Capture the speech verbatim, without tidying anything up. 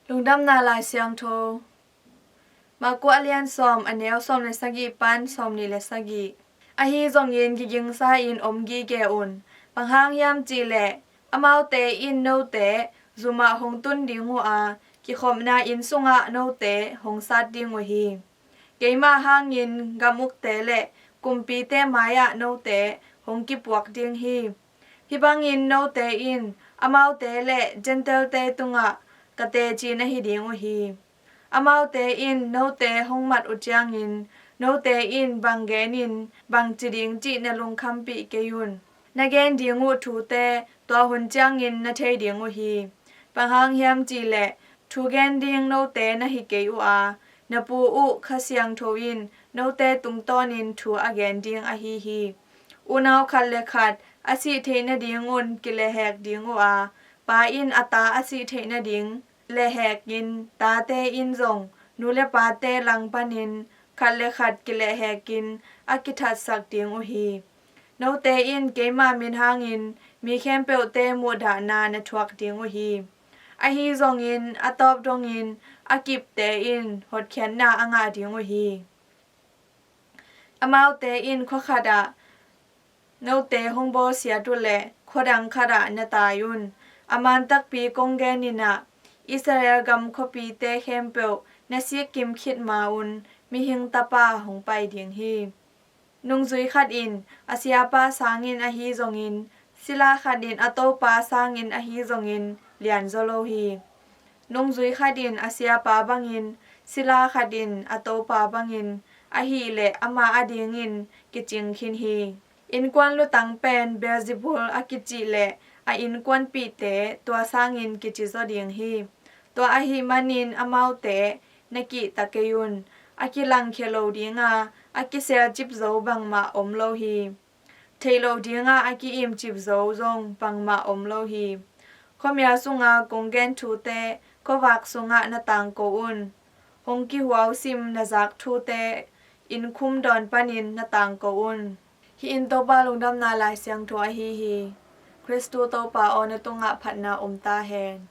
Lungdamna Lai Siangtho. Marku a lian sawm, a neu sawm le sagih pan sawm nih le sagih. Ahi zongin kigingsa in om gige un. Bang hang hiam cih leh, amaute in note zumah hong tun ding uh a, kikhopna inn sungah note hong sat ding uh hi. Keima hangin gam ukte le kumpite mai-ah note hong kipuak ding hi. Hih bangin note in amaute le Gentile-te tungah ka teci na hi ding uh hi. Amaute in note hong mat uh ciangin, note in bang genin bang ci ding cih na lungkhampih kei un. Na gen ding uh thute tua hun ciangin na thei ding uh hi. Bang hang hiam cih leh, thu gen ding note na hi kei uh a, na Pu uh Kha Siangtho in note tungtawnin thu a gen ding ahi hi. Unau khat le khat a sih theih nadingun kilehhek ding uh a, pa in a ta a sih theih nading lehhekin, tate in zong nu le pate langpanin khat le khat kilehhekin a kithatsak ding uh hi. Note in keima min hangin mi khempeuhte muhdahna na thuak ding uh hi. Ahi zongin a tawp dongin a kipte in hotkhiatna a ngah ding uh hi. Amaute in khua khatah note hong bawlsiat uh leh, khua dang khatah na tai un. A man takpi kong genin ah, Israel gam khuapite khempeuh na sikkim khit ma-un Mihing Tapa hong pai ding hi. Nungzui khat in a siapa sangin ahi zongin, sila khat in a topa sangin ahi zongin lianzaw lo hi. Nungzui khat in a siapa bangin, sila khat in a topa bangin, ahih leh ama adingin kicing khin hi. Innkuan lutang pen Beelzebul a kicih leh a innkuanpihte tua sangin kici zaw ding hi. Tua ahih manin amaute na kihta kei un. A kilangkhia lo dinga a kiselcip zo bangmah om lo hi. Theih loh dinga a ki-imcip zo zong bangmah om lo hi. Khuamial sunga kong gen thute khuavak sungah na tangko un. Hong kihuausim na zak thute innkhum dawn panin na tangko un. Hih in Topa Lungdamna Lai Siangtho ahi hi. Khristu Topa aw, na tungah phatna om ta hen.